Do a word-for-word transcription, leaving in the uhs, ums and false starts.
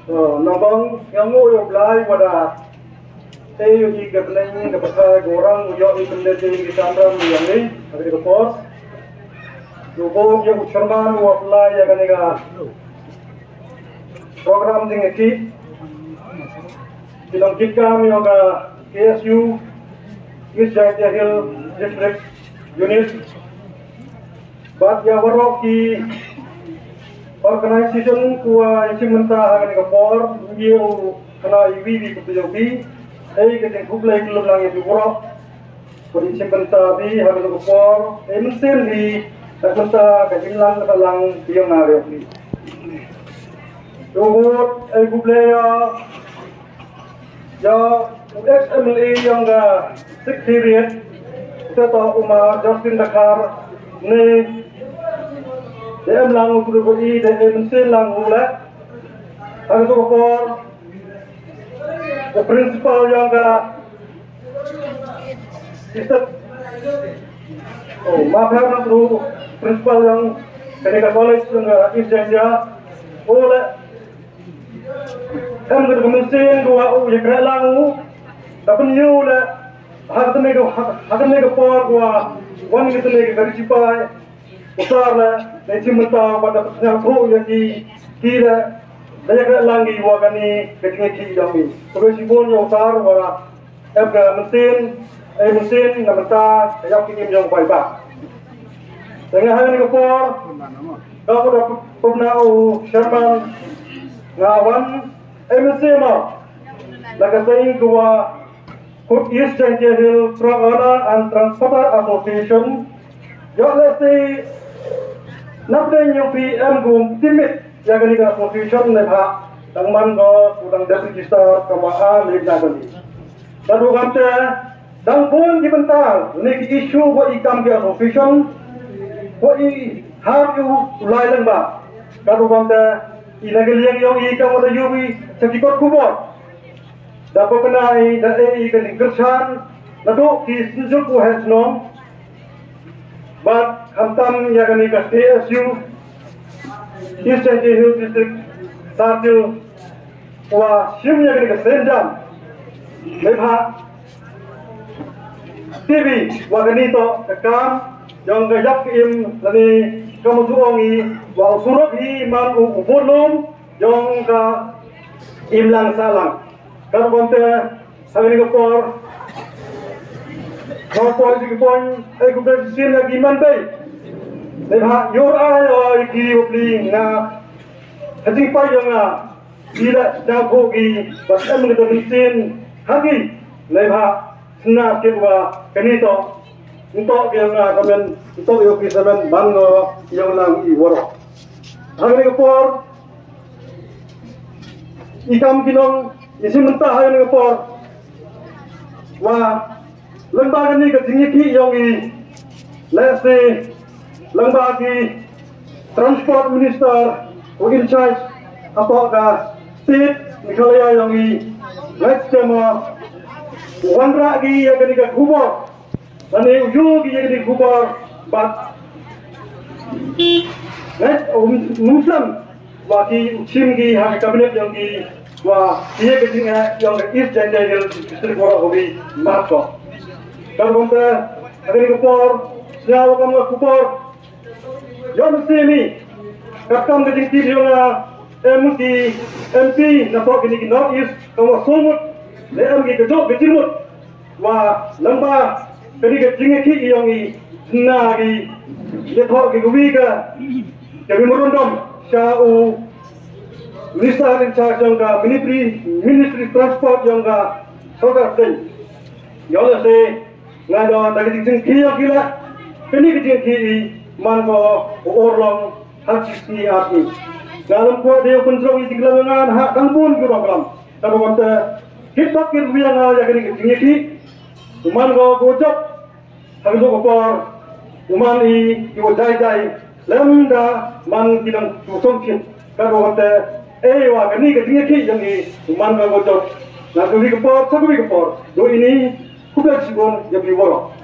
Nongpang, nga nguh ïa U Blai wa da tei ïa ka bneng ka pyrthei ka orang u ïoh i pynleit ïa ka kamram ïa ngi ha ka por. U bok ïa u chairman wa pynlait ïa kane ka program jingïakhih. Ki nongkitkam ïa ka K S U East Jaintia Hills District Unit. Bad ïa waroh ki organization kiwa ïashim bynta ha kane ka por, ïa u khana iwi iwi ka P O P, ei ka jingkhublei kyllup lang ïa phi waroh. Bad ïashim bynta phi ha kane ka por, ei mynsiem phi da bynta ka jinglang ka lang ïa nga ïa phi. Tubud ei khublei ïa ïa u ex M L A ïong ka Secretariat, uta u ma Justin Dkhar, ne, da em lang u tu ko i, da em mynsiem lang u la. Ha kato ka por, u principal ïong ka Eastern, oh, ma pher na tu, principal ïong kane ka college ïong ka East Jaintia, u la em ka mynsiem kawa u ïakren lang u, da pynïoh la, ha kane ka, ha kane ka por kawa wan kane ka ri shipai, u sar la, da ïashim bynta bad da pynïathuh ïa ki, ki la, da ïakren lang ki wa kane ka jingïakhih ïong i. Khublei shibun ïa u sar wa em ka mynsiem, ei mynsiem na bynta ka ïap ka im ïong u paidbah. Te nga ha kane ka por, ka por da pynbna u chairman, nga wan ei mynsiem ma la ka seng kawa Cook East Jaintia Hills Truck Owner and Transporter Association. Ïoh lehse napdeng ïong phi em kum timit ïa kane ka association ne bha, dang man ko u dang dep register ka wa a lip na kane. Ka duh kamte, dang bun ki bynta ne ki issue wa i kam ki association, wa i har u lai lang ba. Ka duh kamte, i na ka liang ïong i kam wa da ïohi sa ki kot khubor. Da pynbna i da ei i ka jingkyrshan naduh ki synjuk u heh shnong. Bad khamtam ïa kane ka K S U East Jaintia Hills District Circle wa shim ïa kane ka seng jam. Mei bha T V wa kane to ka kam ïong ka ïap ka im lane ka mutu ong i wa u surok hi man u u bun lum ïong ka im lang sa lang. Ka rukom te, ha kane ka por, ka por ji ka por, ai ku ka ji sin lagi man bai. Dei ha yor ai oi ki u pli nga. Ha ji pa ïong nga. Ki la da ko ki, ba em ka da sin. Ha ki, dei ha, sna ki wa, kani to. Nto ki nga ka men, nto yo ki sa men, ban ngo, ïong lang i woro. Ha kane ka por, i kam ki long, i sim mynta ha kane ka por. Wa, lyngba kane ka jingïakhih ïong i, lehse, lyngba ki Transport Minister, u in charge, hapoh ka State, Meghalaya ïong i, lehse mo, wanrah ki ïa kane ka khubor. Lane u ïoh ki ïa kane ka khubor bad ngai um nungsam wa ki u chim ki ha ka cabinet ïong ki wa ki ïa ka jingeh ïong ka East Jaintia Hills District waroh kawi mat ko. Ka rukom te ha kane ka por sñiaw wa kam ka khubor ïong simi ka kam ka jingtip ïong ka M P, M P na pok kini ki North East ka wa sumut le em ki ka jok ka jingmut. Wa lyngba kani ka jingïakhih ïong i na ki ïathoh ki kawi ka ka memorandum sha u Minister in charge ïong ka Ministry, Ministry Transport ïong ka Sorkar Pdeng. Ïoh lehse nga don da ka jingïakhih ïong ki la kani ka jingïakhih i man ko u or long ha ki sngi ar sngi. Nga lem kwah dei u pynjrong i jingklam nga ha dang bun ki rong klam. Ka rukom te kit bak kit wiang ïa kani ka jingïakhih. U man ko ko jop ha ka jop ka por. U man i ki wa jai jai lem da man ki dang tu song kit. Ka rukom te ei wa kani ka jingïakhih ïong i u man ko ko jop. Na ka wi ka por sa ka wi ka por. Do ini khublei shibun ïa phi waroh.